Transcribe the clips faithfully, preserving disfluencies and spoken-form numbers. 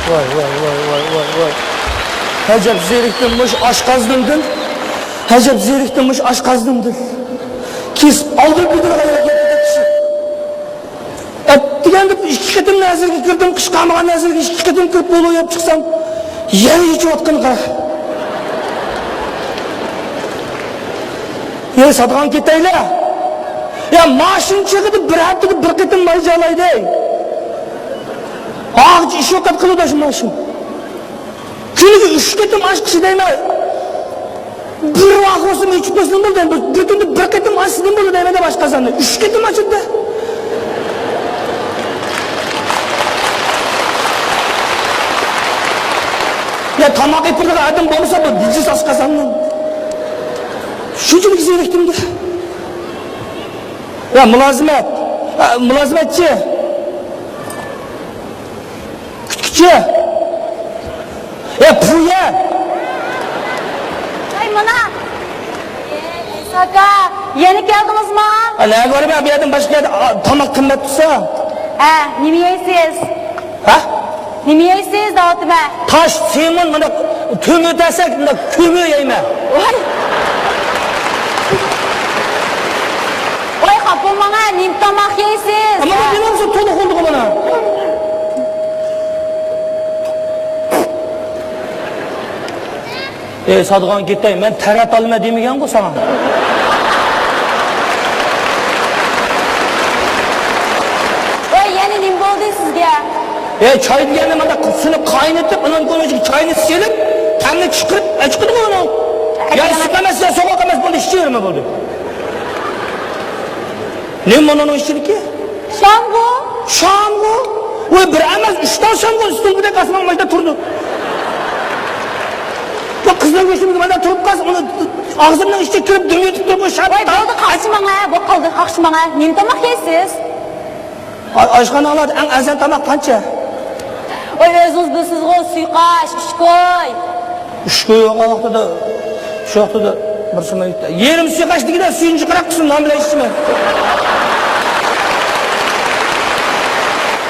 ۋاي، ۋاي، ۋاي، ۋاي، ۋاي، ۋاي. ئەجەب زېرىكتىم مۇشۇ ئاشقازىنىمدىن. ئەجەب زېرىكتىم مۇشۇ ئاشقازىنىمدىن. كېسىپ ئالدۇرۇپ كېتىدىغان يەرگە كېتىدۇ كىشى. ئەتىگەندە ئىككى قېتىم نەزىرگە كىردىم، قىچقارمىغان نەزىرگە ئىككى قېتىم كىرىپ بولۇپ ياپ چىقسام، يەنە ئېچىۋاتقىنى قارا. يەي، ساتىدىغان كېتەيلى. يا، ماشىنا چېغىدا بىر ھەپتىدە بىر قېتىم ماي جالايدۇ. ھاغىچ ئىش يوق قىلىدۇ شۇ ماشىنا. كۈنىگە ئۈچ قېتىم ئاچقۇچى دەيمەن. بىر ۋاق بولسىمۇ ئىچىپ قويسىمۇ بولىدۇ. بىر، بىر كۈندە بىر قېتىم ئاچسىمۇ بولىدۇ دەيمەن-دە ئاشقازاننى. ئۈچ قېتىم ئاچىدۇ. يا تاماق ئېپىرىدىغان ئادەم بولمىسا بۇ نىجىس ئاشقازاننىڭ. شۇنچىلىك زېرىكتىم-دە. يا مۇلازىمەت. يا مۇلازىمەتچى. كۈتكۈچى. يا پۇيە. ئەي مانا. ئەيسا ئاكا، يەنە كەلدىڭىزما؟ ئا، نەگە بارىمەن، بۇ يەردىن باشقا يەردە، ئا، تاماق قىممەت تۇرسا. ھە، نېمە يەيسىز؟ ھە؟ نېمە يەيسىز دەۋاتىمەن. تاش، سېمون، مانا كۆمۈر دېسەك، مانا كۆمۈر يەيمەن. ۋاي. ۋاي، خاپا بولماڭ ھە، نېمە تاماق يەيسىز؟ ئەمما مانا مېنىڭ تولا قولدۇقى مانا. ئەي، سادىغان كېتەي، مەن تەرەت ئالىمەن دېمىگەنغۇ ساڭا. ۋاي، يەنە نېمە بولدى سىزگە؟ ئەي، چاي دېگەننى مانا سۇنى قاينىتىپ، ئۇنىڭ كۆڭلىگە چاينى سېلىپ، تەمنى چىقىرىپ، ئەچىقىدىغۇ ئۇنىڭ. يا سۇ ئەمەس، يا سوغۇق ئەمەس، بولدى، ئىچىۋەرمە بولدى. نېمە مۇنىڭ ئىچىدىكى؟ شامغۇ. شامغۇ؟ ۋاي، بىر ئەمەس، ئۈچ تال شامغۇ ئۈستۈڭگىدەك ئاسمانغا مايدا تۇرىدۇ. بۇ قىزنىڭ كۆزۈمگە مايدا تۇرۇپ قالسا، ئۇنى ئاغزىمنىڭ ئىچىگە كىرىپ دۈمۈۋېتىپ تۇرۇپ، شام. ۋاي، بولدى، قاقشىماڭ ھە، بولۇپ قالدى، قاقشىماڭ ھە. نېمە تاماق يەيسىز؟ ئا-، ئاشخانىلاردا ئەڭ ئەرزان تاماق قانچە؟ ۋاي، ئۆزىڭىز بىلىسىزغۇ، سۇيقاش، ئۈچ كوي. ئۈچ كوي بولغان ۋاقتىدا، شۇ ۋاقتىدا بىر سۇمۇ يېرىم سۇيقاش دېگىنە سۈيىنى چىقىراپ قىلسۇن، نان بىلەن ئىچىمەن.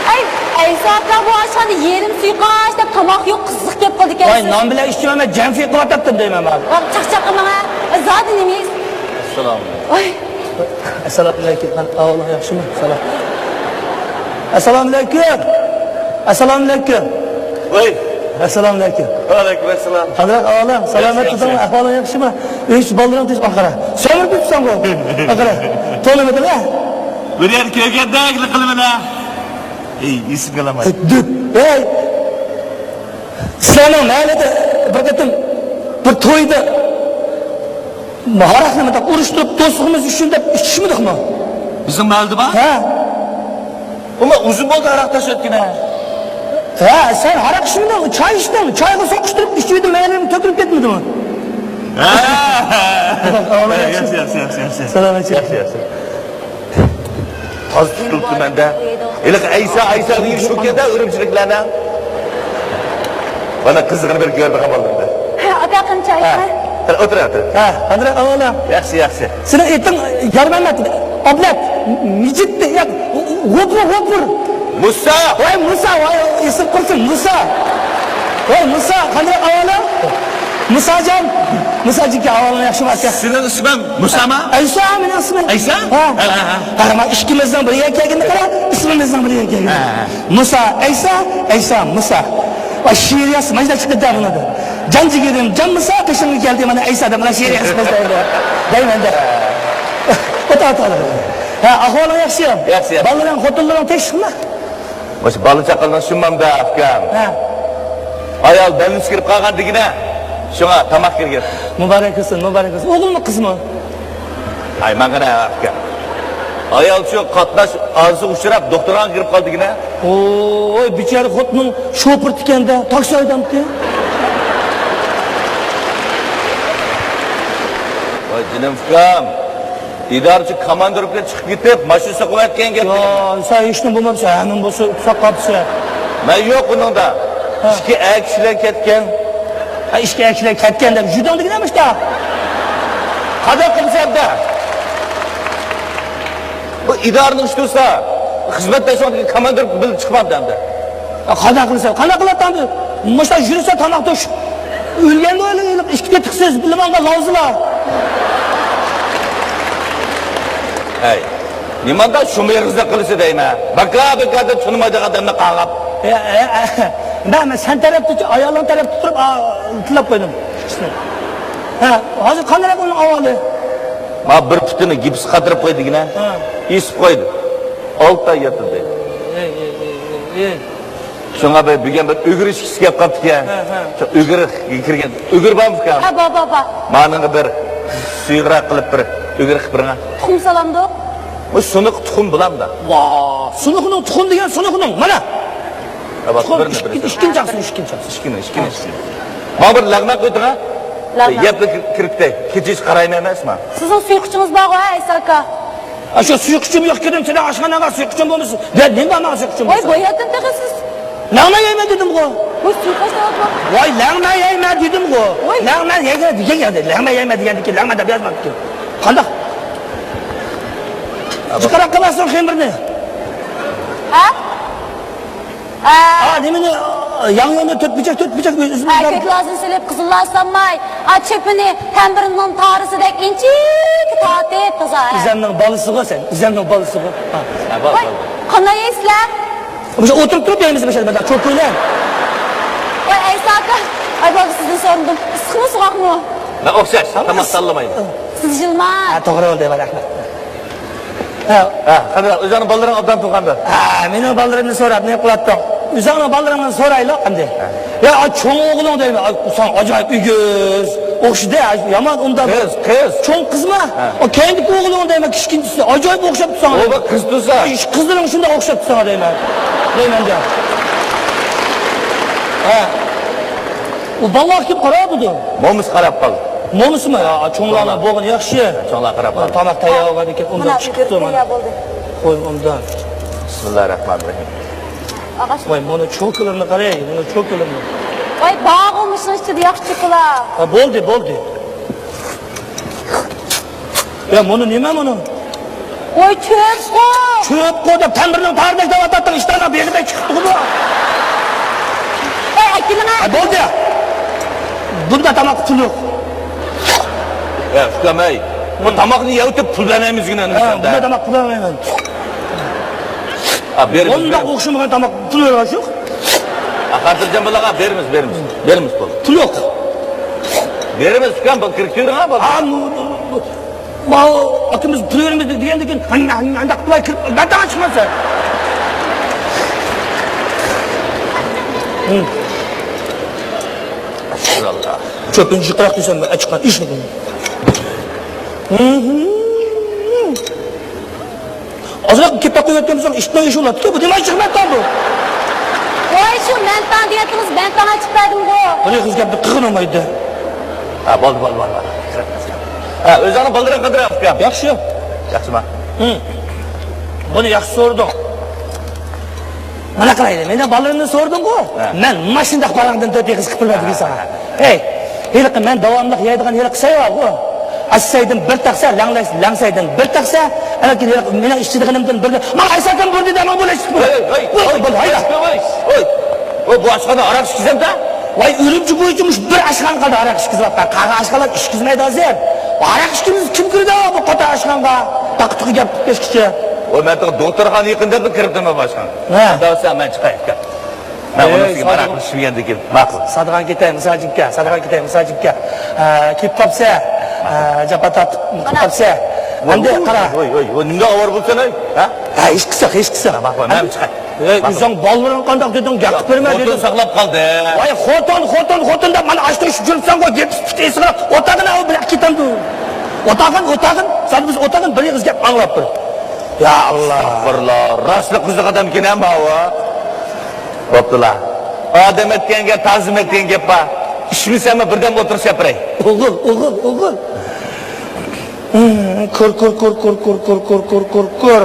ئەي، ئەيسا ئاكا، بۇ ئاشخانىدا يېرىم سۇيقاش دەپ تاماق يوق، قىزىق گەپ قىلىدىكەنسىز. ۋاي، نان بىلەن ئىچىمەن، مەن جەم سېتىۋاتاتتىم دەيمەن مانا. ۋاي، چاقچاق قىلماڭ ھە. زادى نېمە يەيسىز؟ ئەسسالامۇ ئەلەيكۇم. ۋاي. ئەسسالامۇ ئەلەيكۇم. ئەھۋالىڭ ياخشىمۇ؟ سالام. ئەسسالامۇ ئەلەيكۇم. ئەسسالامۇ ئەلەيكۇم. ۋاي. ئەسسالامۇ ئەلەيكۇم. ۋەئەلەيكۇم ئەسسالام. قانداق ئەھۋالىڭ؟ سالامەتمىسەن؟ ياخشى، ياخشى. ئەھۋالىڭ ياخشىمۇ؟ ھېچ بالىلىرىڭ تېز ئاقارا. سۆمۈرۈپ كېتىپسەنغۇ. ئاقارا. تونۇمىدىڭ ھە؟ بىر يەردە كۆرگەندەك قىلىمەن ھە. ئەي، ئېسىمگە ئالاماي. ھەي، سىلەرنىڭ مەھەللىدە بىر قېتىم بىر تويدا ھاراقنى مۇنداق ئۇرۇشتۇرۇپ، دوستلۇقىمىز ئۈچۈن دەپ ئىچىشمىدۇقمۇ؟ بىزنىڭ مەھەللىدە بار؟ ھە. ئۇمۇ ئۇزۇن بولدى ھاراق تاشلاتقىنى. ھە، سەن ھاراق ئىچمىدىڭ، چاي ئىچتىڭ. چايغا سوقۇشتۇرۇپ ئىچىۋىدىم، مەھەللىدىن تۆكۈلۈپ كەتمىدىمۇ؟ ھە. ياخشى، ياخشى، ياخشى، ياخشى. سالامەتچىلىك. ياخشى، ياخشى. تازا تۇتۇلۇپتۇ مەندە. ھېلىقى ئەيسا، ئەيسا دېگەن شۇكەن-دە ئۈرۈمچىلىكلەرنىڭ. مانا قىزىقىنى بىر كۆرىدىغان بولدۇم. ھە، ئاكا، قېنى چاي ھە. ئىچىڭ. قېنى ئولتۇر، ئولتۇر. ھە، قانداق ئەھۋالىڭ؟ ياخشى، ياخشى. سېنىڭ ئېتىڭ يارمەمەت، ئابلەت، مىجىت، ياق، غوپۇر، غوپۇر. مۇسا! ۋاي مۇسا، ۋاي ئېسىپ قۇرسۇن، مۇسا! ۋاي مۇسا، قانداق ئەھۋالىڭ؟ مۇساجان! مۇساجىكى، ئەھۋالىڭ ياخشىمۇ ئاكا؟ سېنىڭ ئىسمىڭ مۇسامۇ؟ ئەيسا مېنىڭ ئىسمىم. ئەيسا؟ ھە. ھە، ھە، ھە. قارا، مانا ئىككىمىزنىڭ بىر يەرگە كەلگىنىنى قارا، ئىسمىمىزنىڭ بىر يەرگە كەلگىنى. ھە، ھە. مۇسا، ئەيسا، ئەيسا، مۇسا. ۋاي شېئىر يازسا مانا شۇنداق چىقىدۇ بۇنىڭدىن. جان جىگىرىم، جان مۇسا، قېشىڭغا كەلدى، مانا ئەيسا دەپ مانا شېئىر يازسا بولسا دەيمەن. دەيمەن-دە. ئوتۇر، ئوتۇر. ھە، ئەھۋالىڭ ياخشى؟ ياخشى، ياخشى. بالىلىرىڭ، خوتۇنلىرىڭ تىنچلىقمۇ؟ مۇشۇ بالا چاقىلىرنىڭ شۇمامدا ئۇكام. ھە. ئايال بەلنىسى كىرىپ قالغان دېگىنە، شۇڭا تاماق كىرگەن. مۇبارەك بولسۇن، مۇبارەك بولسۇن. ئوغۇلمۇ، قىزمۇ؟ ئاي، ماڭا نە ئۇكام. ئايال شۇ قاتناش ھادىسىگە ئۇچراپ، دوختۇرخانىغا كىرىپ قالدى دېگىنە. ۋوي، بىچارە خوتۇنۇڭ شوپۇرى ئىكەن-دە، تاكسى ھەيدەمتى؟ ۋاي جېنىم ئۇكام. ئىدارىچى كاماندىروپكىغا چىقىپ كېتىپ، ماشىنا سوقۇۋەتكەن گەپ. يا، سەن ھېچنېمە بولماپسەن، ھەممىنى بولسا ساقلاپسەن. مەن يوق ئۇنىڭدا. ھە. ئىككى ئەر كىشىلەر كەتكەن. ھە، ئىككى ئەر كىشىلەر كەتكەن دەپ يۈدۈڭ دېگىنە مۇشتا. قانداق قىلسا ئەمدى؟ بۇ ئىدارىنىڭ ئىشى تۇرسا، خىزمەتداشلىرىڭدىكى كاماندىروپكا بىللە چىقمامدۇ ئەمدى؟ قانداق قىلىسەن؟ قانداق قىلاتتىڭ؟ مۇشۇنداق يۈرسە تاماق توش. ئۆلگەندە ئۆلۈپ، ئىككى تېتىقسىز بىلىمانغا لاۋزىلا. ھەي، نېمانداق شۇمۇ ئېغىزدا قىلىسى دەيمەن. باكا، باكا دەپ تونۇمايدىغان ئادەمنى قاغاپ. ئە، ئە، ئە، مەن، مەن سەن تەرەپتە، ئايالىڭ تەرەپتە تۇرۇپ، ئا، تىللاپ قويدۇم. ھە، ھازىر قانداق ئۇنىڭ ئەھۋالى؟ ما بىر پۇتىنى گىپس قاتۇرۇپ قويدىغىنە. ھە. ئېسىپ قويدى. ئالتە ئاي ياتىدۇ. ئەي، ئەي، ئەي، ئەي، ئەي. شۇڭا بىر، بۈگۈن بىر ئۈگرە ئىچكۈسى كەپ قاپتىكەن. ھە، ھە. شۇ ئۈگرە كىرگەن. ئۈگرە بارمىكەن؟ ھە، بار، بار، بار. مانىڭغا بىر سۇيۇقراق قىلىپ بىر ئۈگرە قىلىپ بېرىڭە. تۇخۇم سالامدۇق؟ بۇ سۇنۇق تۇخۇم بولامدا؟ ۋا، سۇنۇقنىڭ تۇخۇم دېگەن سۇنۇقنىڭ. مانا. ھە، بار، تۇخۇم بىرنى، ئىككى-، بىرنى. ئىككىنچى ئاقسۇن، ئىككىنچى ئاقسۇن. ئىككىنى، ئىككىنى، ئىككىنى. ماڭا بىر لەغمەن قويدۇڭ ھە؟ لەغمەن. يەپ كىرىپ كېتەي. كېچىچە قارايمەن ئەمەسمۇ؟ سىزنىڭ سۇيۇقىچىڭىز بارغۇ ھە، ئەيسا ئاكا؟ ئاشۇ سۇيۇقىچىم يوق ئىكەن، سېنىڭ ئاشخاناڭغا سۇيۇقىچىم بولمىسۇن. يا نېمە ماڭا سۇيۇقىچىم ۋاي، بولسا؟ بوياتىن تېخى سىز. لەڭمەن يەيمەن دېدىمغۇ. ۋاي، سۇيۇقاش دەۋاتما. ۋاي، لەڭمەن يەيمەن دېدىمغۇ. ۋاي. لەڭمەن يەيمەن دېگەن يەردە، لەڭمەن يەيمەن دېگەندىكىن لەڭمەن دەپ يازماپتىكەن. قانداق؟ جىقراق قىلماسمۇ خېمىرنى؟ ھە؟ ھە. ئا، نېمىنى، ياڭيۇنى تۆت بۇرجەك، تۆت بۇرجەك ئۈزۈپ ھە، كۆك لازىنى سېلىپ، قىزىللار سالماي. ئا، چۆپىنى تەمبىرنىڭ تارىسىدەك ئىنچىكە تارتىپ تازا، ھە. ئىزەمنىڭ بالىسىغۇ سەن، ئىزەمنىڭ بالىسىغۇ. ھە. ۋاي، قانداق يەيسىلەر؟ مۇشۇ ئولتۇرۇپ تۇرۇپ يەيمىز مۇشۇ بىردەم چوكىنى. ۋاي، ئەيسا ئاكا. ئاي، بابا، سىزدىن سورىدىم. ئىسسىقمۇ، سوغۇقمۇ؟ مەن ئوخشاش، تاماق تاللىمايمەن. سىز يىلماڭ. ھە، توغرا بولدى، رەھمەت. ھە. ھە، قېنى، ئۆزۈڭنىڭ بالىلىرىڭ ئوبدان تۇرغاندۇ؟ ھە، مېنىڭ بالىلىرىمنى سوراپ نېمە قىلاتتىڭ؟ ئۆزۈڭنىڭ بالىلىرىڭنى سورايلى ئەمدى. ھە. يا، ئا، چوڭ ئوغلۇڭ دەيمەن، ئا، ساڭا ئاجايىپ ئېگىز. ئوخشىدى، يامان ئۇنداق. قىز، قىز. چوڭ قىزما؟ ھە. ئا، كەينىدىكى ئوغلۇڭ دەيمەن، كىچىكىنچىسى. ئاجايىپ ئوخشاپتۇ ساڭا. ئۇ بىر قىز تۇرسا. ئىش، قىزلىرىڭ شۇنداق ئوخشاپتۇ ساڭا دەيمەن. دەيمەن دە. ھە. ئۇ بالىلار كىم قاراۋاتىدۇ؟ مومىسى قاراپ قالدى. مومىسىمۇ؟ يا، چوڭلارنىڭ چوڭلار. بولغىنى ياخشى. چوڭلار قاراپ قالدى. تاماق تەييار بولغاندىكىن ئۇنداق مانا چىقىپتۇ ئۆتۈپ مانا. تەييار بولدى. قوي ئۇنداق. بىسمىللاھىررەھمانىررەھىم. ئاغاش. ۋاي، مانا چوكىلىرنى قاراي، مانا چوكىلىرنى. ۋاي، بارغۇ مۇشۇنىڭ ئىچىدە ياخشى چوكىلار. ھە، بولدى، بولدى. يا، مانا نېمە مانا؟ ۋاي، چۆپقۇ! چۆپقۇ دەپ تەمبىرنىڭ تارىدەك دەۋاتاتتىڭ، ئىشتاننىڭ بېغىدەك چىقىپتىغۇ بۇ. ۋاي، ئەكېلىڭە! ھە، بولدى. بۇندا تاماق پۇل يوق. يا، ئۇكام، ئەي، بۇ تاماقنى يەۋېتىپ پۇل بەرمەيمىزغىنە ھە، نېمىشقا؟ بۇندا تاماق پۇل بەرمەيمەن. ھە، بېرىمىز، ئۇنداق بېرىمىز. ئوخشىمىغان تاماق پۇل بەرگەن يوق. ھە، خاتىرجەم بولۇڭ، بېرىمىز، بېرىمىز. بېرىمىز پۇل. پۇل يوق. بېرىمىز، ئۇكام، بۇ كىرىپ كۆرۈڭ، ھە، بۇ. ھە، بۇ، بۇ، بۇ. ماۋۇ ئاكىمىز پۇل بېرىمىز دېگەندىكىن، ئانداق قىلماي كىرىپ، مەن تاڭا چىقماسا. ئەستەغپىرۇللا. چۆپىنى جىقراق دېسەم، مەن ئاچىققان ئىشنى قىلدىم. ئازراق كېپە قويۇۋەتكەن بولساڭ، ئىتنىڭ ئىشى بولاتتىكەن، بۇ نېمە ئىششىق مەنتاڭ بۇ؟ ۋاي، شۇ مەنتاڭ دېگەنتىڭىز، مەنتاڭ ئاچىپ بەردىمغۇ. بۇنى قىز گەپنى قىلغىنى بولمايدۇ. ھە، بولدى، بولدى، بولدى، بولدى. ھە، ئۆزۈڭنىڭ بالىلىرىڭ قانداق ئۇكام؟ ياخشى. ياخشىما؟ ھىم. بۇنى ياخشى سورىدىڭ. مانا قارايلى، مېنىڭ بالىلىرىمنى سورىدىڭغۇ؟ ھە. مەن ماشىنىداق بالاڭدىن تۆت ئېغىز قىپىرلاپ بېرىمەن ساڭا. ھەي، ھېلىقى مەن داۋاملىق يەيدىغان ھېلىقى سەي بارغۇ. ئاچسايدىن بىر تەخسە، لەڭلەي-، لەڭسەيدىن بىر تەخسە، ئاندىن كېيىن ھېلىقى مېنىڭ ئىچىدىغىنىمدىن بىر، ماڭا ئايساكەم بۇرنى دەمەڭ بۇ. ھەي، ھەي، ھەي، ھەي، ھەي، ھەي. ۋاي، بۇ ئاشخانا ھاراق ئىچكۈزەمدە؟ ۋاي، ئۈرۈمچى بويىچە مۇشۇ بىر ئاشخانا قالدى ھاراق ئىچكۈزۈۋاتقان. قالغان ئاشخانىلار ئىچكۈزمەيدۇ ھازىر. ھاراق ئىچكۈزمىسە كىم كىرىدۇ بۇ قاتار ئاشخانىغا؟ تاقا-تۇقا گەپ قىلىپ كەتكۈچە. ۋاي، مەن دوختۇرخانىغا يېقىن دەپلا كىرىپتىمەن بۇ ئاشخانىغا. ھە. ئۇنداق بولسا مەن چىقاي، ئۇكام. مەن ئۇنىڭ ئۈستىگە ماراقلىشىپ يۈرگەندىكىن ماقۇل. سادىغان كېتەي، مىساجىككە، سادىغان كېتەي، مىساجىككە. ئە، كېلىپ قاپسە، ئە، جاپا تارتىپ قاپسە. ئەمدى قارا. ۋاي، ۋاي، ۋاي، نېمىگە ئاۋارە بولىسەن، ھەي؟ ھە؟ ھە، ھېچقىسى يوق، ھېچقىسى يوق. ماقۇل، مەن چىقاي. ئەي، ئۆزۈڭ بالىلىرىڭ قانداق دېدىڭ، گەپ قىلىپ بەرمە دېدىڭ. خوتۇن ساقلاپ قالدى. ۋاي، خوتۇن، خوتۇن، خوتۇن دەپ مانا ئاشتىن ئىچىپ يۈرۈپسەنغۇ، گېپى پىت ئېسىڭ. ئوتاغىن ئاۋۇ بىر كېتەمدۇ. ئوتاغىن، ئوتاغىن. سەن بىز ئوتاغىن بىر ئېغىز گەپ ئاڭلاپ بىر. يا ئاللا. ئەستەغپىرۇللا. راستلا قىزىق ئادەمكەن ھە ماۋۇ. بوپتۇلا. ئادەم ئەتكەنگە تازىم ئەتكەن گەپ بار. ئىچمىسەممۇ بىردەم ئولتۇرۇپ سەپرەي. ئوغۇل، ئوغۇل، ئوغۇل. كۆر، كۆر، كۆر.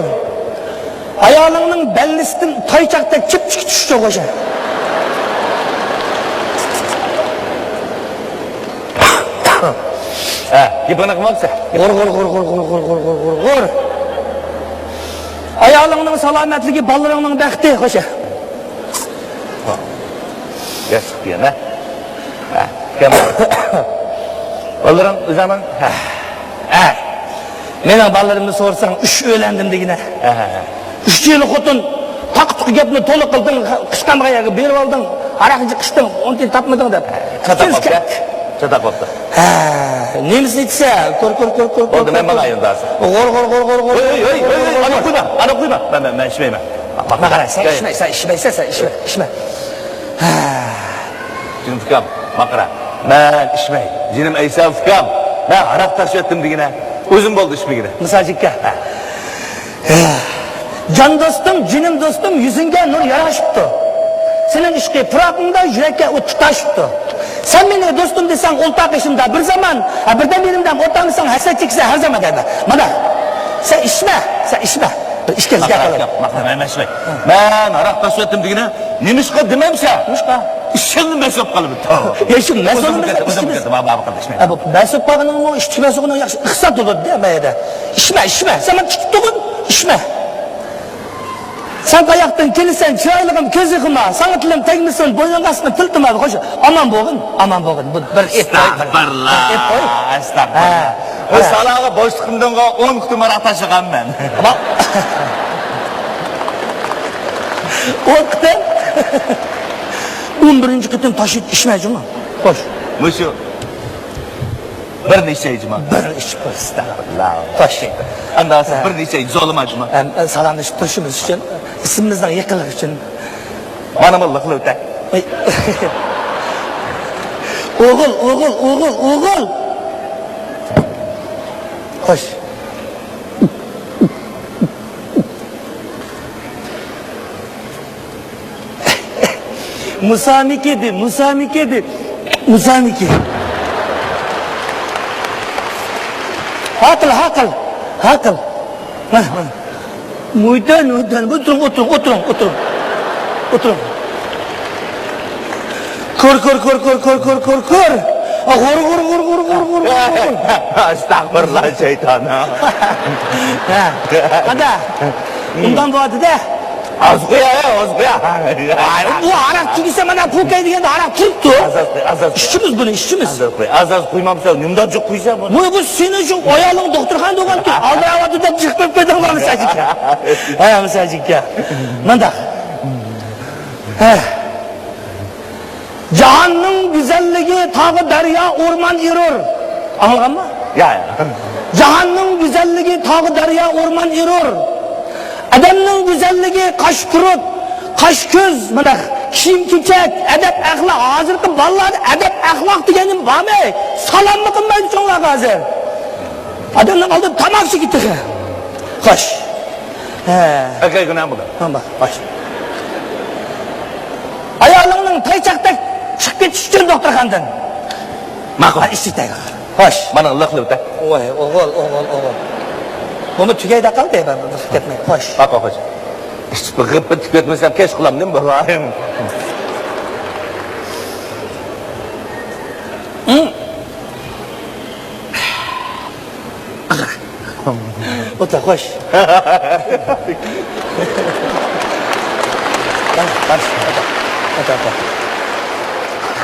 ئايالىڭنىڭ بەللىسىدىن تايچاقتەك چىپچىكى چۈشۈشكە ئوخشاش. ھە، گېپىڭنى قىلمامسەن؟ غۇر، غۇر، غۇر. ئايالىڭنىڭ سالامەتلىكى بالىلىرىڭنىڭ بەختى، خوشە. ياش چىقتى يەنە. ھە، ئۇكام. بالىلىرىڭ ئۆزۈڭنىڭ؟ ھە. ھە. مېنىڭ بالىلىرىمنى سورىساڭ، ئۈچ ئۆيلەندىم دېگىنە. ھە، ھە، ھە. ئۈچىنى خوتۇن، تاقا-تۇقا گەپنى تولا قىلدىڭ، قىچقانغان يەرگە بېرىپ ئالدىڭ، ھاراق ئىچىپ قىچتىڭ، ئۇنى تاپمىدىڭ دەپ. چاتاق بوپتۇ. چاتاق بوپتۇ. ھە، نېمىسىنى ئېيتسا، كور، كور، كور، كور. بولدى، مەن ماڭاي ئەمدى ھازىر. غور، غور، غور، غور، غور. ھەي، ھەي، ھەي، ھەي، ئانا قويما، ئانا قويما. مەن، مەن، مەن ئىچمەيمەن. ماقارا، سەن ئىچمە، سەن ئىچمەيسەن، سەن ئىچمە، ئىچمە. ھە. جېنىم ئۇكام، ماقارا. مەن ئىچمەي. جېنىم ئەيسا ئۇكام. مەن ھاراق تاشلىۋەتتىم دېگىنە. ئۆزۈم بولدى ئىچمىگىنى. مۇساجىككە. ھە. جان دوستۇم، جېنىم دوستۇم، يۈزۈڭگە نۇر ياراشىپتۇ. سېنىڭ ئىشقىي پىراقىڭدا يۈرەككە ئوت تۇتاشىپتۇ. سەن مېنى دوستۇم دېسەڭ، ئولتۇر قېشىمدا بىر زامان، ھە، بىردەم يېنىمدا ئولتۇرمىساڭ، ھەسرەت چېكىسەن ھەر زامان دەيمەن. مانا، سەن ئىچمە، سەن ئىچمە. بىر ئىچكەنسىز گەپ قىلىڭ. مەن ئىچمەي. مەن ھاراق تاشلىۋەتتىم دېگىنە، نېمىشقا دېمەمسە؟ نېمىشقا؟ ئىشىڭنى مەس بولۇپ قالىمەن. يا، شۇ مەس بولۇپ قالمىسا، ئىچكىمىز. ھە، بۇ مەس بولۇپ قالغىنىڭمۇ ئىچكى مەس بولغىنىڭ ياخشى ئىقتىساد بولىدۇ دە، مەيدە. ئىچمە، ئىچمە. سەن مانا تىكىپ تۇرغىن، ئىچمە. سەن قاياقتىن كېلىسەن، چىرايلىقىم، كۆز يېقىما. ساڭا تىلىم تەگمىسۇن، بوينۇڭغا ئاسما تىلتىما. خوش، ئامان بولغىن، ئامان بولغىن. بۇ بىر ئېپ قوي. ئەستەغپىرۇللا. ئېپ قوي. ئەستەغپىرۇللا. ھە. ھە. سالاغا بوشلۇقۇمدىن ئون قېتىم ھاراق تاشلىغانمەن. ئون قېتىم؟ ئون بىرىنچى قېتىم تاشلاپ ئىچمە جۇمۇ. خوش. مۇشۇ بىرنى ئىچەي جۇمۇ. بىرنى ئىچىپ قوي. ئەستەغپىرۇللا. خوش. ئاندىن سىز بىرنى ئىچەي، زورلىما جۇمۇ. ھەم سالاملىشىپ تۇرۇشىمىز ئۈچۈن، ئىسمىمىزنىڭ يېقىنلىقى ئۈچۈن. مانا بۇ لىقلىۋېتە. ئوغۇل، ئوغۇل، ئوغۇل، ئوغۇل. خوش. مۇسامىكى دې، مۇسامىكى دې، مۇسامىكى. ھاقىل، ھاقىل، ھاقىل. مانا، مانا. مۇيتەن، مۇيتەن. ئولتۇرۇڭ، ئولتۇرۇڭ، ئولتۇرۇڭ، ئولتۇرۇڭ. ئولتۇرۇڭ. كور، كور، كور. ئەستەغپىرۇللا، شەيتان. ھە. قانداق؟ ئۇنداق بولدى دە. ئاز قويا، ئاز قويا. ئاي، بۇ ھاراق تۈگىسە مانا پوكاي دېگەندە ھاراق تۇرۇپتۇ. ئاز، ئاز، ئاز، ئاز. ئىچىمىز بۇنى، ئىچىمىز. ئاز، ئاز قوي. ئاز، ئاز قويمامسەن، نېمىدەر جىق قويسا بۇنى. بۇ، بۇ سېنى شۇ ئايالىڭ دوختۇرخانىدا بولغانكەن، ئالدىراۋاتىدۇ دەپ جىق قويۇپ قويدۇڭلارمۇ سەجىككە؟ ھە، سەجىككە. مانداق. ھە. جاھاننىڭ گۈزەللىكى تاغ، دەريا، ئورمان ئېرۇر. ئاڭلىغانما؟ يا، يا. جاھاننىڭ گۈزەللىكى تاغ، دەريا، ئورمان ئېرۇر. ئادەمنىڭ گۈزەللىكى قاش، كۇرۇت، قاش، كۆز، مانا كىيىم-كېچەك، ئەدەپ-ئەخلاق. ھازىرقى بالىلاردا ئەدەپ-ئەخلاق دېگەننېمە بارمۇ؟ سالاممۇ قىلمايدۇ چوڭلارغا ھازىر. ئادەمنىڭ ئالدىدا تاماكا چېكىدۇ تېخى. خوش. ھە. ئەكەي گۇناھ بولدى. ھە، بار. خوش. ئايالىڭنىڭ تايچاقتەك چىقىپ كېتىشى ئۈچۈن دوختۇرخانىدىن. ماقۇل. ھە، ئىشتە تەگە. خوش. مانا لىقلىۋېتە. ۋاي، ئوغۇل، ئوغۇل، ئوغۇل. بۇمۇ تۈگەيدە قالدى، مەن بىر كەتمەي. خوش. ماقۇل، خوش. ئىچىپ غىپپا تۈگەتمىسەم كەچ قىلامدىم، بالام. ھىم. ئولتۇر، خوش. ئولتۇر، ئولتۇر.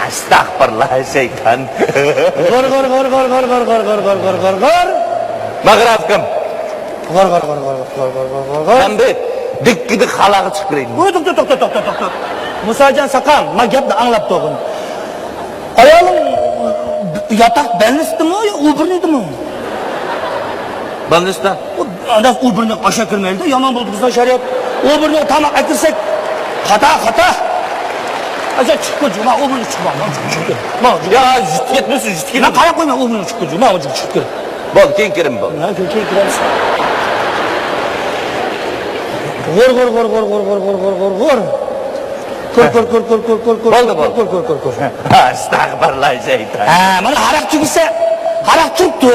ئەستەغپىرۇللا، شەيتان. غۇر، غۇر، غۇر. ماغراپكىم. غۇر، غۇر، غۇر. سەن بىر دىككىدە خالاغا چىقىپ كىرەيلى. ۋوي، توختا، توختا، توختا، توختا. مۇساجان ساقام، ما گەپنى ئاڭلاپ تۇرغىن. ئايالىڭ ياتاق بەلنىستىمۇ يا ئوبورنىيدىمۇ؟ بەلنىستا. ئۇ، ئانداق ئوبورنىيغا ئاشا كىرمەيدۇ، يامان بولدى بىزنىڭ شەرىئەت. ئوبورنىيغا تاماق ئەكىرسەك، خاتا، خاتا. ئاچا چىققىن، ما ئوبورنىي چىقما، ما چىققىن. يا، يۈتۈپ كەتمىسۇن، يۈتۈپ كەتمە. قاراپ قويما، ئوبورنىي چىققىن، ما چىققىن. بولدى، كېيىن كىرىمەن، بولدى. ھە، كېيىن، كېيىن كىرەمسەن. غۇر، غۇر، غۇر. كور، كور، كور. بولدى، بولدى. كور، كور، كور، كور. ئەستەغپىرۇللا، شەيتان. ھە، مانا ھاراق تۈگىسە، ھاراق تۇرۇپتۇ.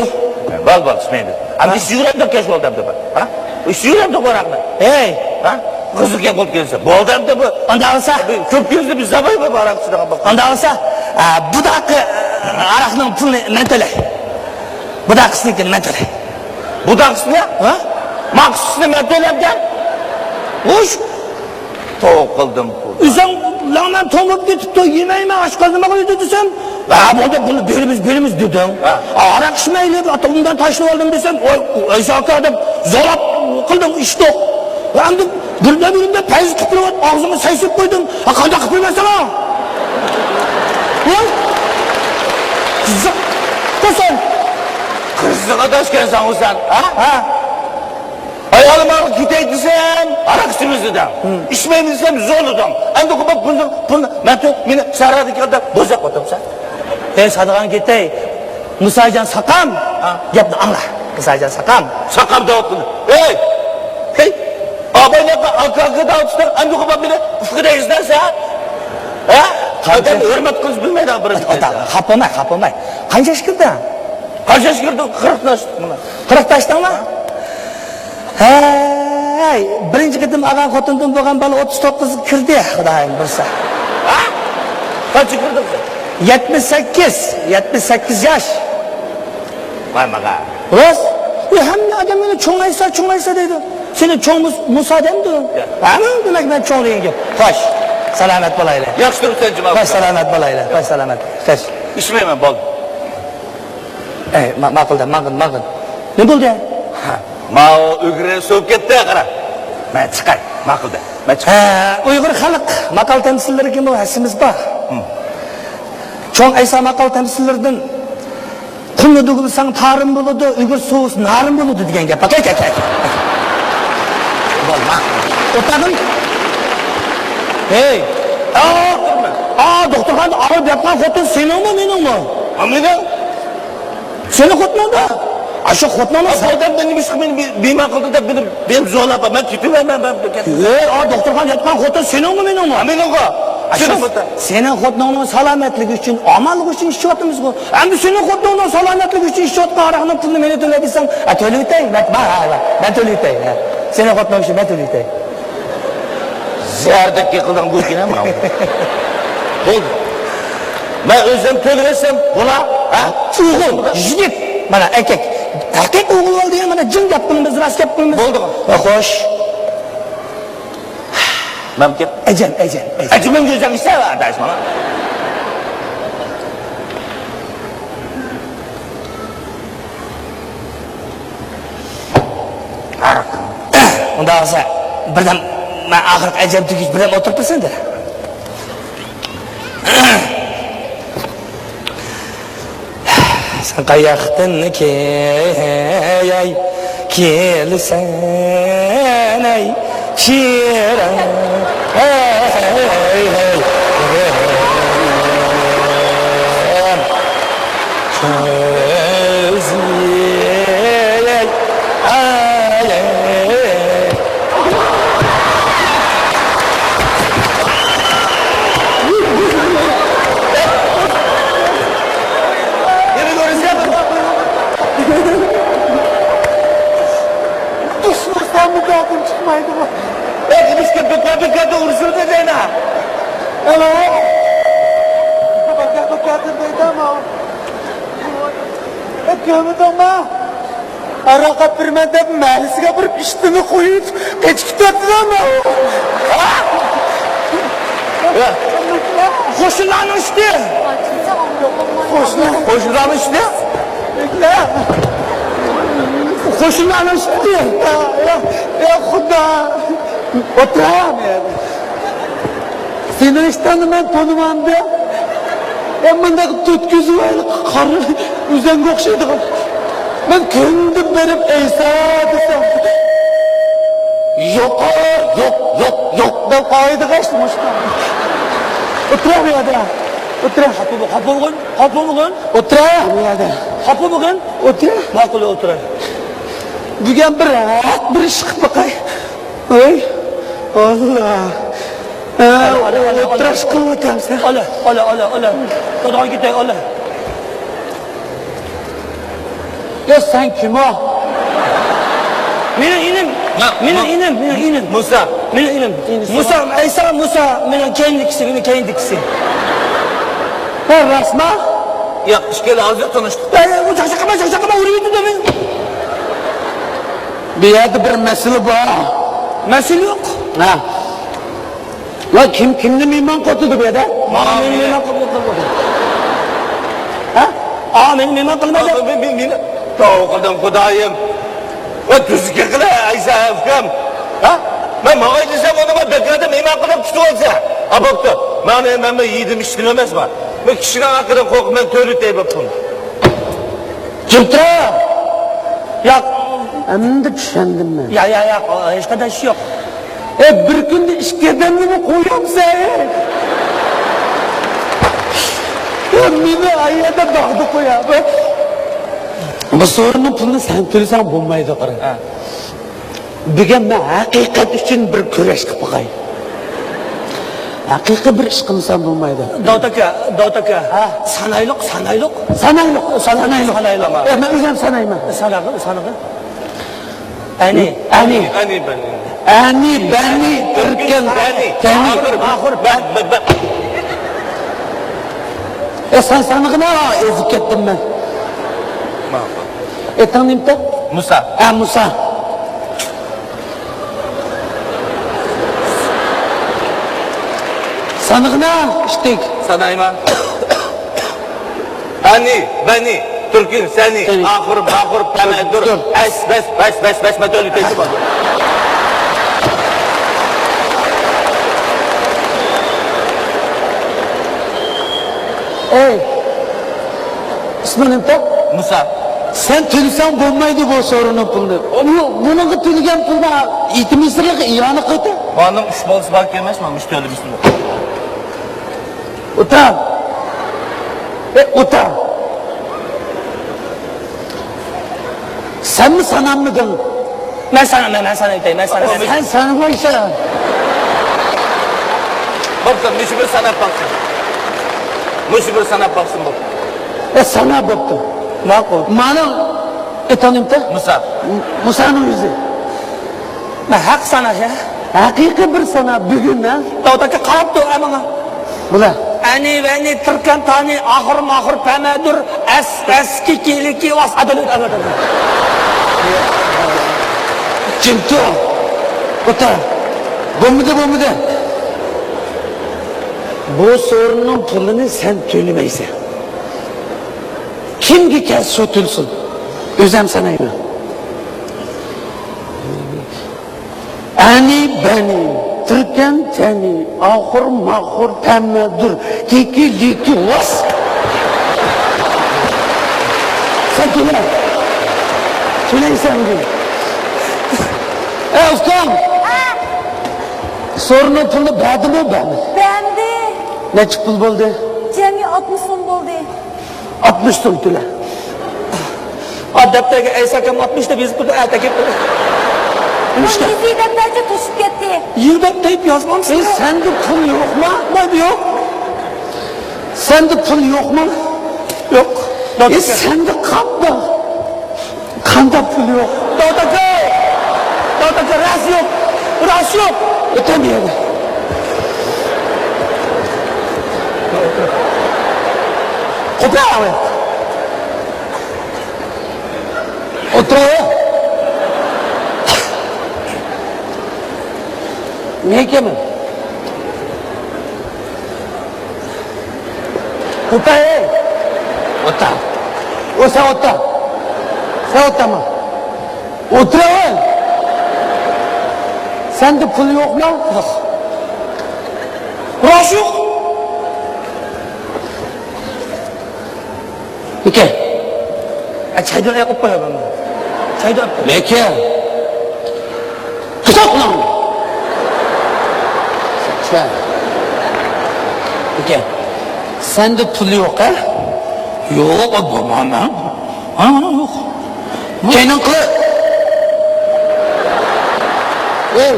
بولدى، بولدى، ئىچمەيمىز. ئەمدى ئىچىۋېرەمدۇق كەچ بولدى ئەمدى بۇ. ھە؟ ئىچىۋېرەمدۇق بۇ ھاراقنى. ھەي. ھە؟ قىزىق گەپ بولدى كەلسە. بولدى ئەمدى بۇ. ئانداق بولسا. كۆپ كەلسە بىز زاۋاي بۇ ھاراق ئىچىدىغان بولسا. ئانداق بولسا، ئە، بۇداقى، ئە، ھاراقنىڭ پۇلىنى مەن تۆلەي. بۇداقىسىنىڭكىنى مەن تۆلەي. بۇداقىسىنى؟ ھە؟ ماقۇسىنى مەن تۆلەمكەن. خوش. توۋا قىلدىم. ئۆزۈڭ لەڭمەن توڭلاپ كېتىپتۇ، يېمەيمەن، ئاشقازىنىمغا قويدى دېسەم، ھە، بولدى، بۇنى بېرىمىز، بېرىمىز دېدىڭ. ھە. ھاراق ئىچمەيلى، ئۇنىڭدىن تاشلىۋالدىم دېسەم، ۋاي، ئەيسا ئاكا دەپ زوراپ قىلدىڭ، ئىچتۇق. ۋە ئەمدى بىردەم بىردەم پەيز قىپىرىۋات، ئاغزىڭغا سەي سېلىپ قويدۇم. ھە، قانداق قىپىرىمەن ساڭا؟ ۋاي، قىزىق، قىزىق ئاداش ئىكەنسەن سەن، ھە؟ ھە. ئايالىم ئارىغا كېتەي دېسەم، ھاراق ئىچىمىز دېدىڭ. ئىچمەيمىز دېسەم، زورلىدىڭ. ئەمدى قوپۇپ بۇنى، بۇنى، مەن تۇ-، مېنى سەھرادىكى ئادەم بوزەپ ئاتامسەن. ئەي، سادىغان كېتەي. مۇساجان ساقام. ھە؟ گەپنى ئاڭلا. مۇساجان ساقام. ساقام دەۋاتقىنى. ھەي! ھەي! ئاباينىڭ ئاكا، ئاكا دەۋاتىسەن، ئەمدى قوپۇپ مېنى ئۇكا دەيسەن سەن. ھە؟ قانچە؟ ئادەم ھۆرمەت قىلىش بىلمەيدىغان بىر ئاتا، خاپا بولماي، خاپا بولماي. قانچە ياش كىردى؟ قانچە ياش كىردى؟ قىرىقتىن ئاشتۇق مانا. قىرىقتىن ئاشتىڭمۇ؟ ھەي، بىرىنچى قېتىم ئالغان خوتۇندىن بولغان بالا ئوتتۇز توققۇزغا كىردى، خۇدايىم بۇيرۇسا. ھە؟ قانچە كىردى؟ يەتمىش سەككىز، يەتمىش سەككىز ياش. ۋاي ماڭا. راست. ئۇ ھەممە ئادەم مېنى چوڭ ئەيسا، چوڭ ئەيسا دەيدۇ. سېنى چوڭ مۇس-، مۇسا دەمدۇ؟ يا. ھەممە دېمەك مەن چوڭ دېگەن گەپ. خوش. سالامەت بولايلى. ياخشى تۇرۇپسەن جۇما. خوش، سالامەت بولايلى. خوش، سالامەت. خوش. ئىچمەيمەن، بولدى. ئەي، ما-، ماقۇل دە، ماقۇل، ماقۇل. نېمە بولدى؟ ھە، ماۋۇ ئۆگرە سوۋۇپ كەتتى، قارا. مەن چىقاي، ماقۇل دە. مەن چىقاي. ھە، ئۇيغۇر خەلق ماقال تەمسىللىرىگىمۇ ھەسسىمىز بار. ھىم. چوڭ ئەيسا ماقال تەمسىللىرىدىن، «قۇمنى دۇگىلىساڭ تارىم بولىدۇ، ئۆگرە سوۋۇسا نارىم بولىدۇ» دېگەن گەپ. كەل، كەل، كەل. بولما. ئوتاغىن. ھەي. ئا، ئا، دوختۇرخانىدا ئاغرىپ ياتقان خوتۇن سېنىڭمۇ، مېنىڭمۇ؟ ھە، مېنىڭ. سېنىڭ خوتۇنۇڭدا؟ ئاشۇ خوتۇنۇڭنىڭ. بۇ ئادەم مېنى نېمىشقا مېنى بىمار قىلدى دەپ مېنى، مېنى زورلاپ، مەن كېتىۋەرمەن، مەن كېتىۋەرمەن. ھەي، ئا، دوختۇرخانىدا ياتقان خوتۇن سېنىڭمۇ، مېنىڭمۇ؟ ھە، مېنىڭغۇ. ئاشۇ سېنىڭ خوتۇنۇڭنىڭ سالامەتلىكى ئۈچۈن، ئامانلىقى ئۈچۈن ئىچىۋاتىمىزغۇ. ئەمدى سېنىڭ خوتۇنۇڭنىڭ سالامەتلىكى ئۈچۈن ئىچىۋاتقان ھاراقنىڭ پۇلىنى مېنى تۆلە دېسەڭ، ھە، تۆلىۋېتەي، مەن، مەن، مەن، مەن تۆلىۋېتەي، ھە. سېنىڭ خوتۇنۇڭ ئۈچۈن مەن تۆلىۋېتەي. زەردەك يىقىلدىڭ بۇ كۈنى ماڭا. بولدى. مەن ئۆزۈم تۆلىۋەتسەم بولا، ھە؟ ئوغۇل، يىگىت، مانا ئەركەك. ئەركەك ئوغۇل بولدى، مانا جىڭ گەپ قىلىمىز، راست گەپ قىلىمىز. بولدىغۇ. ھە، خوش. مەن كەپ. ئەجەم، ئەجەم، ئەجەم. ئەجىمىڭ كۆزەڭ ئىشلەۋە، ئاداش، مانا. ئۇنداق بولسا، بىردەم، مەن ئاخىرقى ئەجەم تۈگىگىچە بىردەم ئولتۇرۇپ بەرسەڭدە. سەن قاياقتىن كەي-، كېلىسەن، ئەي چىراغ؟ ھەي، ھەي، ھەي. كۆزى، ئەي، ئەي. دۇشمۇرسام مۇداپىم چىقمايدىغۇ. ئەي، نېمىشقا بىكار-بىكاردا ئۇرۇشۇۋاتىدىنا؟ ئەلە. بىكار-بىكاردىن دەيدۇ ماۋۇ. ئەي، كۆرمىدىڭما؟ ھاراق ئەپ بېرىمەن دەپ مەھەللىسىگە بېرىپ ئىشتىنى قويۇپ قېچىپ كېتىۋاتىدۇ ماۋۇ. قوشنىلارنىڭ ئىشى. قوشنا-، قوشنىلارنىڭ ئىشى. قوشنىلارنىڭ ئىشى. يا، يا، يا خۇدا. ئولتۇر. سېنىڭ ئىشتاننى مەن تونۇمامدۇ؟ يا مۇنداق تۆت كۆزى بار، قارا ئۈزەڭگە ئوخشايدىغان. مەن كۈندە بېرىپ ئەيسا دېسەم، يوق، يوق، يوق، يوق دەپ قايىدىغان ئىشتە مۇشۇنداق. ئولتۇرە بۇ يەردە. ئولتۇرە. خاپا بول-، خاپا بولغىن، خاپا بولغىن. ئولتۇرە بۇ يەردە. خاپا بولغىن. ئولتۇرە. ماقۇل، ئولتۇرە. بۈگۈن بىر راھەت بىر ئىش قىلىپ باقاي. ۋاي، ئاللا. ھە، ئالە، ئالە، ئالە، ئولتۇرۇش ئالە. قىلىۋاتامسەن؟ ئالە، ئالە، ئالە، ئالە. داداغا كېتەي، ئالە. يا سەن كىم ئۇ؟ مېنىڭ ئىنىم. نا-، مېنىڭ نا-، ئىنىم، مېنىڭ ئىنىم. مۇسا. مېنىڭ ئىنىم. ئىنىم. مۇسا، ئەيسا، مۇسا، مېنىڭ كەينىدىكىسى، مېنىڭ كەينىدىكىسى. ھە، راستما؟ ياق، ئىككىلى ھازىر تونۇشتۇق. ئەي، ئەي، ئۇ چاقچاقلىما، چاقچاقلىما، ئۇرۇۋېتىدۇ مېنى. بۇ يەردە بىر مەسىلە بار. مەسىلە يوق. ھە. ۋاي، كىم كىمنى مېھمان قىلىۋاتىدۇ بۇ يەردە؟ ماڭا مېنى مېھمان قىلىپ ئولتۇرۇۋاتىدۇ. ھە؟ ئا، مېنى مېھمان قىلمىدى. مېنى، مېنى، مېنى. توۋا قىلدىم، خۇدايىم. ۋە تۈزۈك قىلە، ئەيسا ئۇكام. ھە؟ مەن ماڭاي دېسەم، ئۇنى مەن بەكرەدە مېھمان قىلىپ تۇتۇۋالسا. ھە، بوپتۇ. مانا مەن، مەن يېدىم ئىچتىم ئەمەسمەن. مەن كىشىنىڭ ھەققىدىن قورقۇپ، مەن تۆلىتەي بوپتۇم. جىم تۇرا! ياق. ئەمدى چۈشەندىم مەن. ياق، ياق، ياق، ھېچقانداق ئىش يوق. ئە، بىر كۈندە ئىككى ئادەمنىمۇ قويۇپسەن؟ ئە، مېنى ئايەردە باغدا قويا. بۇ سورۇننىڭ پۇلىنى سەن تۆلىسەڭ بولمايدۇ، قارا. ھە. بۈگۈن مەن ھەقىقەت ئۈچۈن بىر كۈرەش قىلىپ باقاي. ھەقىقىي بىر ئىش قىلمىسام بولمايدۇ. داۋۇت ئاكا، داۋۇت ئاكا. ھە؟ سانايلۇق، سانايلۇق. سانايلۇق، سانايلۇق. سانايلۇق. ئە، مەن ئۆزۈم سانايمەن. ساناغىن، ساناغىن. ئەنى. ئەنى. ئەنى، بەنى. ئەنى، بەنى، تۈركەن، بەنى. تەنى. ئاخىر، ئاخىر، بەن، بەن، بەن. ئە، سەن سانىغىنا، ئېزىپ كەتتىم مەن. ماقۇل. ئېتىڭ نېمىتە؟ مۇسا. ئە، مۇسا. سانىغىنا، ئىشتىك. سانايمەن. ئەنى، بەنى، تۈركۈن، سەنى، سەنى. ئاخۇر، ماخۇر، پەمەدۇر، دۇر. ئەس، بەس، بەس، بەس، بەس، مەتۆلى تېتىپ ئالدى. ئەي، ئىسمىڭ نېمىتە؟ مۇسا. سەن تۆلىسەڭ بولمايدۇ بۇ سورۇننىڭ پۇلىنى. ئۇ، بۇنىڭغا تۆلىگەن پۇلنى يېتىم يېسىرلىققا ئىئانە قىلدى. مانىڭ ئۈچ بالىسى بار ئىكەن ئەمەسمۇ، مۇشۇ تۆلىمىسىمۇ. ئوتا. ئە، ئوتا. سەنمۇ ساناممىدىڭ؟ مەن سانىمايمەن، مەن سانايتاي، مەن سانىمايمەن. سەن سانىمايسەن. بوپتۇ، مۇشۇ بىر ساناپ باقسۇن. مۇشۇ بىر ساناپ باقسۇن، بوپتۇ. ئە، سانا بوپتۇ. ماقۇل. مانا، ئېتىڭ نېمىتە؟ مۇسا. مۇسانىڭ يۈزى. مەن ھەق ساناش، ھە؟ ھەقىقىي بىر سانا بۈگۈن، ھە؟ داۋۇت ئاكا قاراپتۇ، ھە، ماڭا. بۇلار. ئەنى، ۋەنى، تىركەن، تانى، ئاخۇر، ماخۇر، پەمەدۇر، ئەس، ئەس، كىكى، لىكى، ۋاس، ئادىل، ئادىل. جىم تۇر. ئوتۇر. بولمىدى، بولمىدى. بۇ سورۇننىڭ پۇلىنى سەن تۆلىمەيسەن. كىمگە كەلسە شۇ تۆلىسۇن. ئۆزۈم سانايمەن. ئەنى بەنى، تىركەن تەنى، ئاخۇر ماخۇر، پەمەدۇر، كىكى لىكى، ۋاس. سەن تۆلە. تۆلەيسەن بۈگۈن. ئەي ئۇكام. سورۇننىڭ پۇلىنى بەردىمۇ، بەرمىدى؟ بەردى. نەچچە پۇل بولدى؟ جەمئىي ئاتمىش سوم بولدى. ئاتمىش سوم تۆلە. ئا، دەپتەرگە ئەيسا ئاكام ئاتمىش دەپ يېزىپ قويدى، ئەتە كېلىپ قويدى. نېمىشقا؟ يېزى دەپتەرچە توشۇپ كەتتى. يېزى دەپ دەپ يازمامسىز؟ ئەي، سەندە پۇل يوقما؟ مەندە يوق. سەندە پۇل يوقما؟ يوق. ئەي، سەندە قانداق؟ قانداق پۇل يوق؟ دادا ئاكا! دادا ئاكا، راست يوق! راست يوق! ئۆتەم يەردە. قوپە ئاۋاق. ئولتۇرايا. نېكەمە؟ ئولتۇر، ئەي! ئولتۇر. ئو، سەن ئولتۇر. سەن ئولتۇرما. ئولتۇراۋەر. سەندە پۇل يوقما؟ يوق. راست يوق. ئاكا. ئە، چايدىن ئاياق ئوپ قوياي مەن. چايدىن ئاياق. لېكىن. قىساق قىلىڭ. ئاكا. سەندە پۇل يوق، ھە؟ يوق، بولمايمەن. ھە، مانا يوق. كەينىڭ قىلىپ. ئەي.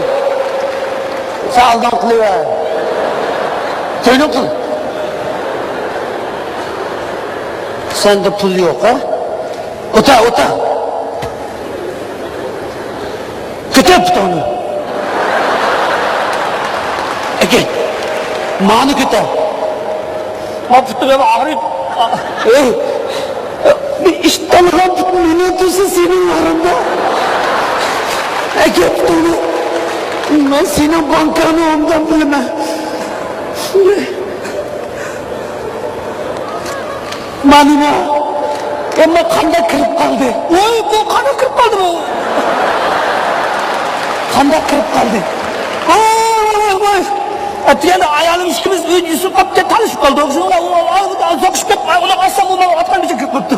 سەن ئالدىڭ قىلىۋەر. كەينىڭ قىل. سەندە پۇل يوق، ھە؟ ئوتا، ئوتا. كۆتەر پۇتۇڭنى. ئەكەل. مانى كۆتەر. ما پۇتۇم ئاغرىپ. ئەي. بىر ئىشتانغان پۇتۇم مېنىڭ تۇرسا سېنىڭ ئارىڭدا. ئەكەل پۇتۇڭنى. مەن سېنىڭ بانكاڭنى ئوبدان بىلىمەن. مانىما؟ ئەمما قانداق كىرىپ قالدى؟ ۋاي، بۇ قانداق كىرىپ قالدى بۇ؟ قانداق كىرىپ قالدى؟ ۋاي، ۋاي، ۋاي، ۋاي. ئەتىگەندە ئايالىم ئىككىمىز ئۆيدە يۈسۈپ قاپتى، تالىشىپ قالدۇق. شۇڭا ئۇ، ئۇ، ئۇ، سوقۇشۇپ كەپ، ئۇنى ئالسام، ئۇ ماڭا ئاتقان بېشى كىرىپ قاپتۇ.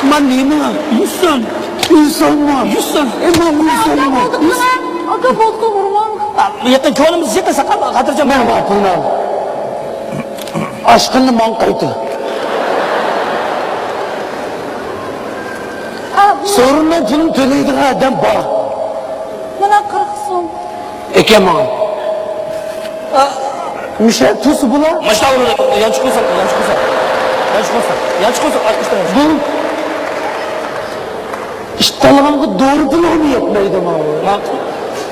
مانا نېمە؟ يۈسۈن. يۈسۈنمۇ؟ يۈسۈن. ئەمما يۈسۈنمۇ؟ ئاكا، بولدى، ئۇرماڭ. يېقىن كۆڭلىمىز يېقىن ساقال خاتىرجەم. مانا بۇ پۇلنى ئال. ئاشقىننى ماڭا قايتۇر. ئا، بۇ سورۇننىڭ پۇلىنى تۆلەيدىغان ئادەم بار. مانا قىرىق سوم. ئەكەل ماڭا. ئا. مۇشۇ تۇرسا بولا. ماشىنا ئۇرۇپ، يانچۇق قويساڭ، يانچۇق قويساڭ. يانچۇق قويساڭ، يانچۇق قويساڭ، ئاچقۇچتىن يانچۇق. بۇ ئىشتانلىغانغا دورا پۇلىمۇ يەتمەيدۇ ماۋۇ. ماقۇل.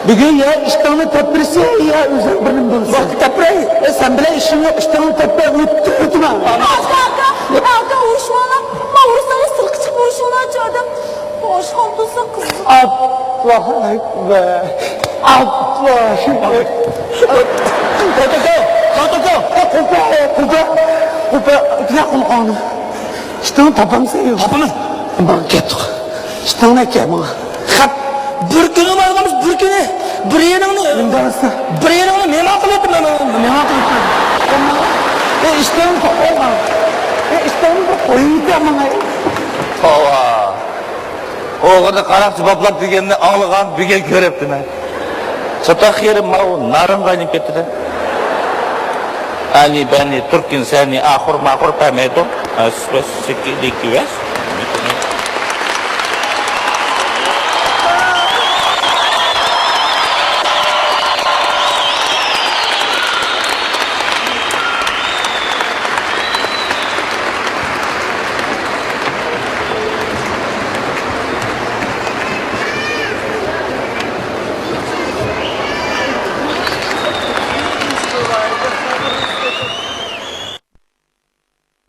بۈگۈن يا ئىشتاننى تەپپىرىسى، يا ئۆزۈڭ بىرنى بولسۇن. ۋاقىت تەپپىرەي. ئە، سەن بىلەن ئىشىڭ يوق، ئىشتاننى تەپپىرەي، ئۆتتۈرۈۋېتىمەن. ئاكا، ئاكا، ئاكا، ئۇرۇشماڭلار. ما ئۇرسىڭىز سىرتقا چىقىپ ئۇرۇشۇڭلارچۇ ئادەم. ئاشخانا تۇرسا قىزىق. ئاللاھۇ ئەكبەر. ئاللاھۇ ئەكبەر. توختاڭ، توختاڭ. قۇلپە، قۇلپە، قۇلپە، قۇلپە، قۇلپە. ئىشتاننى تاپامسەن يوق؟ تاپىمەن. ماڭا كەتتۇق. ئىشتاننى ئەكەل ماڭا. خەپ. بىر كۈنى ماڭىمىز، بىر كۈنى. بىر يېرىڭنى، ئىندىراستا. بىر يېرىڭنى مېھمان قىلىۋەتتىم مەن، مېھمان قىلىۋەتتىم. ئە، ئىشتاننى تاپاي ماڭا. ئە، ئىشتاننى بىر قويۇۋېتە ماڭا. توۋا. ئوغرىنى قاراقچى باپلاپ دېگەننى ئاڭلىغان، بۈگۈن كۆرۈپتىمەن. چاتاق يېرىم ماۋۇ نارىنغا ئايلىنىپ كەتتى-دە. ئەنى بەنى، تۈركۈن سەنى، ئاخۇر ماخۇر پەمەيدۇ. ئەس، بەس، سىكى، دىكى، ۋەس.